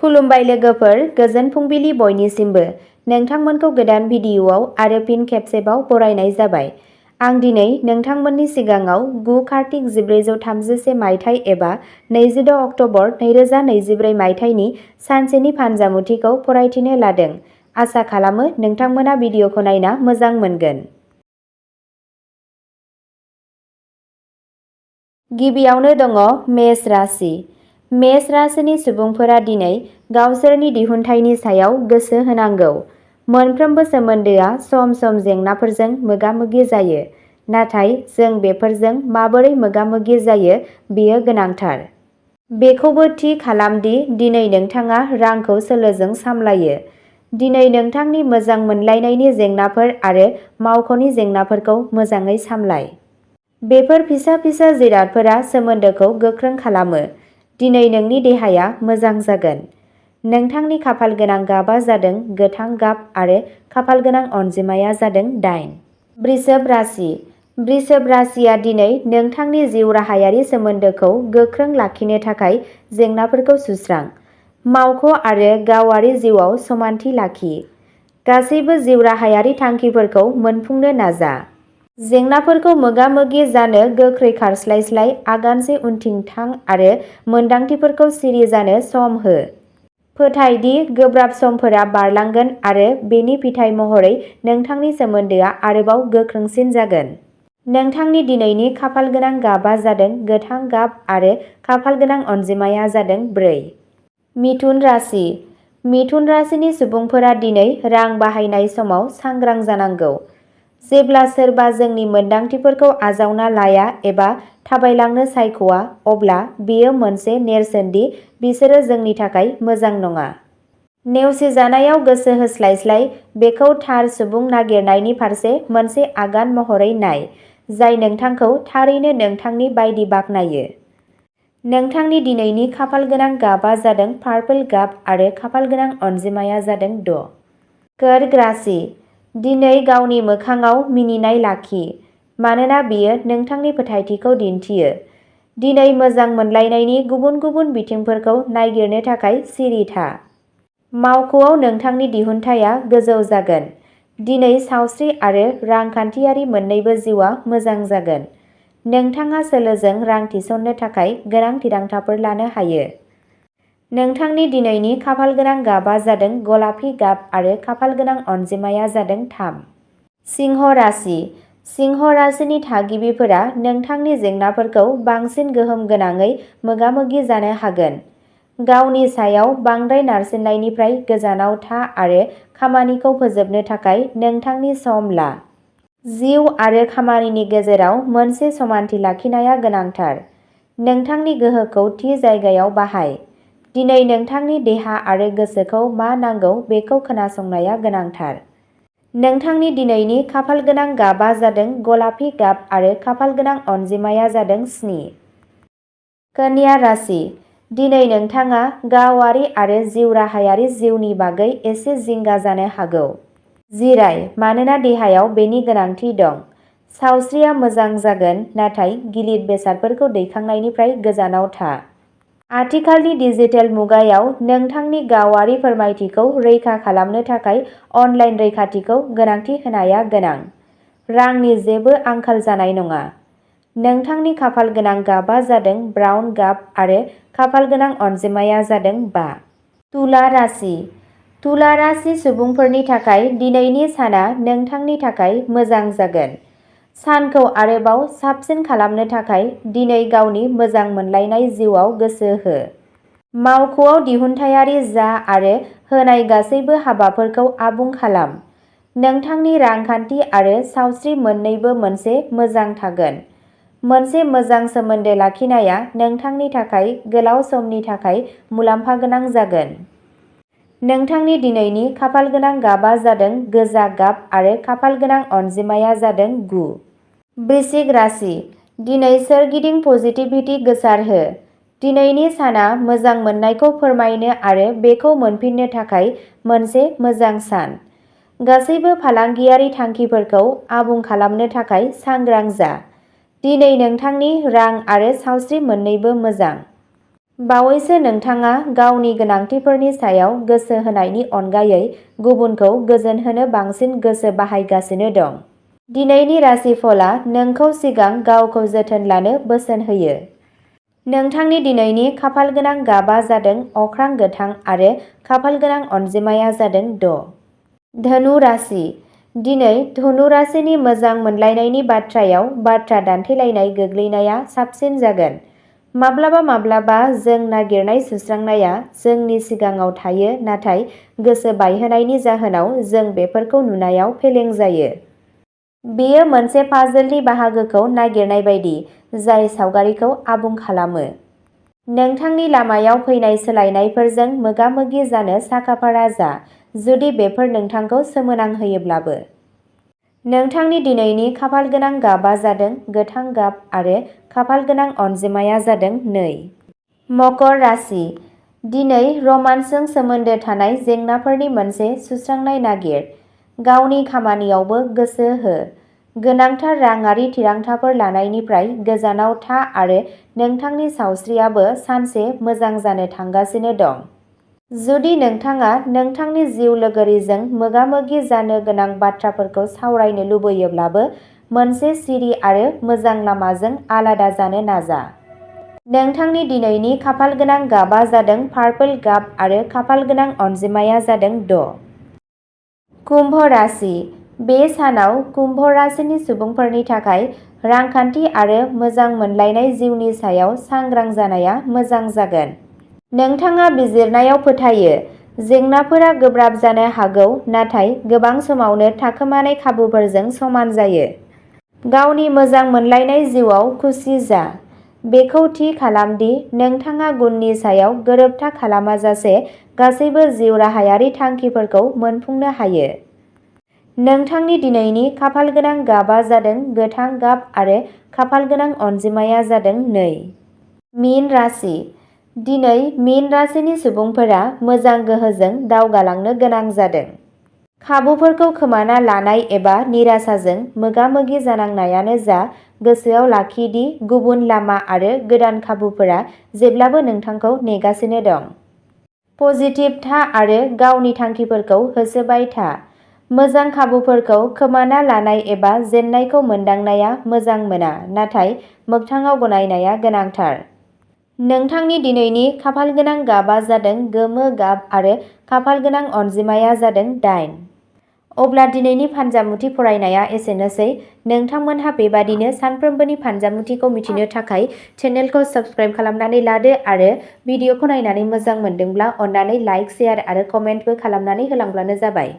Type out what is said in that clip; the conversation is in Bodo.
खुलुमबाय लोगोफोर, गोजोन फुंबिलि बयनिसिमबो। नोंथांमोनखौ गोदान भिडिअ'आव आरो फिन खेबसेबाव बरायनाय जाबाय। आं दिनै नोंथांमोननि सिगाङाव 9 कार्तिक 1436 मायथाइ एबा 26 अक्ट'बर 2024 मायथाइनि सानसेनि फानजामुथिखौ फरायथिनो लादों। आसा खालामो नोंथांमोना भिडिअ'खौ नायना मोजां मोनगोन। गिबियावनो दङ मेष राशि। मेष राशिनि सुबुंफोरा दिनै गावसोरनि दिहुनथाइनि सायाव गोसो होनांगौ। मोनफ्रोमबो सोमोन्दोआ सम-सम जेंनाफोरजों मोगा-मोगि जायो, नाथाय जों बेफोरजों माबोरै मोगा-मोगि जायो बेयो गोनांथार। बेखौबो थि खालाम दि दिनै नोंथाङा रांखौ सोलोजों सामलायो। दिनै नोंथांनि मोजां मोनलायनायनि जेंनाफोर आरो मावख'नि जेंनाफोरखौ मोजाङै सामलाय। बेफोर फिसा-फिसा जिरादफोरा सोमोन्दोखौ गोख्रों खालामो। दिनै नोंनि देहाया मोजां जागोन। नोंथांनि खाफालगोनां गाबआ जादों गोथां गाब आरो खाफालगोनां अनजिमाया जादों 8। वृषभ राशि। वृषभ राशिया दिनै नोंथांनि जिउ राहायारि सोमोन्दोखौ गोख्रों लाखिनो थाखाय जेंनाफोरखौ सुस्रां। मावख' आरो गावारि जिउआव समानथि लाखि। गासैबो जिउ राहायारि थांखिफोरखौ मोनफुंनो नाजा। जेंनाफोरखौ मोगा-मोगि जानो गोख्रै खारस्लाय आगानसे उनथिं थां आरो मोनदांथिफोरखौ सिरि जानो सम हो। फोथाय दि गोब्राब समफोरा बारलांगोन आरो बेनि फिथाय महरै नोंथांनि सोमोन्दोआ आरोबाव गोख्रोंसिन जागोन। नोंथांनि दिनैनि खाफालगोनां गाबआ जादों गोथां गाब आरो खाफालगोनां अनजिमाया जादों 4। मिथुन राशि। मिथुन राशिनि सुबुंफोरा दिनै रां बाहायनाय समाव सांग्रां जानांगौ। जेब्ला सोरबा जोंनि मोनदांथिफोरखौ आजावना लाया एबा थाबायलांनो सायख'आ, अब्ला बेयो मोनसे नेरसोन दि बिसोरो जोंनि थाखाय मोजां नङा। नेवसिजानायाव गोसो होस्लायस्लाय, बेखौ थार सुबुं नागिरनायनि फारसे मोनसे आगान महरै नाय, जाय नोंथांखौ थारैनो नोंथांनि बायदि बाख्नायो। नोंथांनि दिनैनि खाफालगोनां गाबआ जादों पार्पल गाब आरो खाफालगोनां अनजिमाया जादों 6। कर्क राशि। दिनै गावनि मोखांआव मिनिनाय लाखि, मानोना बेयो नोंथांनि फोथायथिखौ दिन्थियो। दिनै मोजां मोनलायनायनि गुबुन-गुबुन बिथिंफोरखौ नागिरनो थाखाय सिरि था। मावख'आव नोंथांनि दिहुनथाइआ गोजौ जागोन। दिनै सावस्रि आरो रांखान्थियारि मोन्नैबो जिउआ मोजां जागोन। नोंथाङा सोलोजों रां थिसननो थाखाय गोनां थिरांथाफोर लानो हायो। नोंथांनि दिनैनि खाफालगोनां गाबआ जादों गलापि गाब आरो खाफालगोनां अनजिमाया जादों 3। सिंह राशि। सिंह राशिनि थागिबिफोरा नोंथांनि जेंनाफोरखौ बांसिन गोहोम गोनाङै मोगा-मोगि जानो हागोन। गावनि सायाव बांद्राय नारसिननायनिफ्राय गोजानाव था आरो खामानिखौ फोजोबनो थाखाय नोंथांनि सम ला। जिउ आरो खामानिनि गेजेराव मोनसे समानथि लाखिनाया गोनांथार। नोंथांनि गोहोखौ थि जायगायाव बाहाय। दिनै नोंथांनि देहा आरो गोसोखौ मा नांगौ बेखौ खोनासंनाया गोनांथार। नोंथांनि दिनैनि खाफालगोनां गाबआ जादों गलापि गाब आरो खाफालगोनां अनजिमाया जादों 7। कन्या राशि। दिनै नोंथाङा गावारि आरो जिउ राहायारि जिउनि बागै एसे जिंगा जानो हागौ। जिराय, मानोना देहायाव बेनि गोनांथि दं। सावस्रिया मोजां जागोन, नाथाय गिलिर बेसादफोरखौ दैखांनायनिफ्राय गोजानाव था। आथिखालनि डिजिटेल मुगायाव नोंथांनि गावारि फोरमायथिखौ रैखा खालामनो थाखाय अनलाइन रैखाथिखौ गोनांथि होनाया गोनां। रांनि जेबो आंखाल जानाय नङा। नोंथांनि खाफालगोनां गाबआ जादों ब्राउन गाब आरो खाफालगोनां अनजिमाया जादों 5। तुला राशि। तुला राशि सुबुंफोरनि थाखाय दिनैनि साना नोंथांनि थाखाय मोजां जागोन। सानखौ आरोबाव साबसिन खालामनो थाखाय दिनै गावनि मोजां मोनलायनाय जिउआव गोसो हो। मावख'आव दिहुनथायारि जा आरो होनाय गासैबो हाबाफोरखौ आबुं खालाम। नोंथांनि रांखान्थि आरो सावस्रि मोन्नैबो मोनसे मोजां थागोन। मोनसे मोजां सोमोन्दो लाखिनाया नोंथांनि थाखाय गोलाव समनि थाखाय मुलाम्फा गोनां जागोन। नोंथांनि दिनैनि खाफालगोनां गाबआ जादों गोजा गाब आरो खाफालगोनां अनजिमाया जादों 9। वृश्चिक राशि। दिनै सोरगिदिं पजिटिभिटी गोसारहो। दिनैनि साना मोजां मोननायखौ फोरमायनो आरो बेखौ मोनफिननो थाखाय मोनसे मोजां सान। गासैबो फालांगियारि थांखिफोरखौ आबुं खालामनो थाखाय सांग्रां जा। दिनै नोंथांनि रां आरो सावस्रि मोन्नैबो मोजां। बावैसो नोंथाङा गावनि गोनांथिफोरनि सायाव गोसो होनायनि अनगायै गुबुनखौ गोजोनहोनो बांसिन गोसो बाहायगासिनो दं। दिनैनि राशिफलआ नोंखौ सिगां गावखौ जोथोन लानो बोसोन होयो। नोंथांनि दिनैनि खाफालगोनां गाबआ जादों अख्रां गोथां आरो खाफालगोनां अनजिमाया जादों 6। धनु राशि। दिनै धनु राशिनि मोजां मोनलायनायनि बाथ्रायाव बाथ्रा दान्थेलायनाय गोग्लैनाया साबसिन जागोन। माब्लाबा माब्लाबा जों नागिरनाय सुस्रांनाया जोंनि सिगाङाव थायो नाथाय गोसो बायहोनायनि जाहोनाव जों बेफोरखौ नुनायाव फेलें जायो। बेयो मोनसे पाजलनि बाहागोखौ नागिरनाय बायदि जाय सावगारिखौ आबुं खालामो। नोंथांनि लामायाव फैनाय सोलायनायफोरजों मोगा-मोगि जानो साखाफारा जा जुदि बेफोर नोंथांखौ सोमोनांहोयोब्लाबो। नोंथांनि दिनैनि खाफालगोनां गाबआ जादों गोथां गाब आरो खाफालगोनां अनजिमाया जादों 2। मकर राशि। दिनै रमान्सजों सोमोन्दो थानाय जेंनाफोरनि मोनसे सुस्रांनाय नागिर। गावनि खामानियावबो गोसो हो। गोनांथार राङारि थिरांथाफोर लानायनिफ्राय गोजानाव था आरो नोंथांनि सावस्रियाबो सानसे मोजां जानो थांगासिनो दं। जुदि नोंथाङा नोंथांनि जिउ लोगोरिजों मोगा-मोगि जानो गोनां बाथ्राफोरखौ सावरायनो लुबैयोब्लाबो मोनसे सिरि आरो मोजां लामाजों आलादा जानो नाजा। नोंथांनि दिनैनि खाफालगोनां गाबआ जादों पार्पल गाब आरो खाफालगोनां अनजिमाया जादों 6। कुम्भ राशि। बे सानाव कुम्भ राशिनि सुबुंफोरनि थाखाय रांखान्थि आरो मोजां मोनलायनाय जिउनि सायाव सांग्रां जानाया मोजां जागोन। नोंथाङा बिजिरनायाव फोथायो। जेंनाफोरा गोब्राब जानो हागौ नाथाय गोबां समावनो थाखोमानाय खाबुफोरजों समान जायो। गावनि मोजां मोनलायनाय जिउआव खुसि जा। बेखौ थि खालाम दि नोंथाङा गुननि सायाव गोरोबथा खालामाजासे गासैबो जिउ राहायारि थांखिफोरखौ मोनफुंनो हायो। नोंथांनि दिनैनि खाफालगोनां गाबआ जादों गोथां गाब आरो खाफालगोनां अनजिमाया जादों 2। मीन राशि। दिनै मीन राशिनि सुबुंफोरा मोजां गोहोजों दावगालांनो गोनां जादों। खाबुफोरखौ खोमाना लानाय एबा निराशाजों मोगा-मोगि जानांनायानो जा गोसोआव लाखि दि गुबुन लामा आरो गोदान खाबुफोरा जेब्लाबो नोंथांखौ नेगासिनो दं। पजिटिभ था आरो गावनि थांखिफोरखौ होसोबाय था। मोजां खाबुफोरखौ खोमाना लानाय एबा जेननायखौ मोनदांनाया मोजां मोना नाथाय मोगथाङाव गनायनाया गोनांथार। नोंथांनि दिनैनि खाफालगोनां गाबआ जादों गोमो गाब आरो खाफालगोनां अनजिमाया जादों 8। अब्ला दिनैनि फानजामुथि फरायनाया एसेनोसै। नोंथांमोनहा बेबादिनो सानफ्रोमबोनि फानजामुथिखौ मिथिनो थाखाय चेनेलखौ साबस्क्राइब खालामनानै लादो आरो भिडिअखौ नायनानै मोजां मोनदोंब्ला अन्नानै लाइक, शेयार आरो कमेन्टबो खालामनानै होलांब्लानो जाबाय।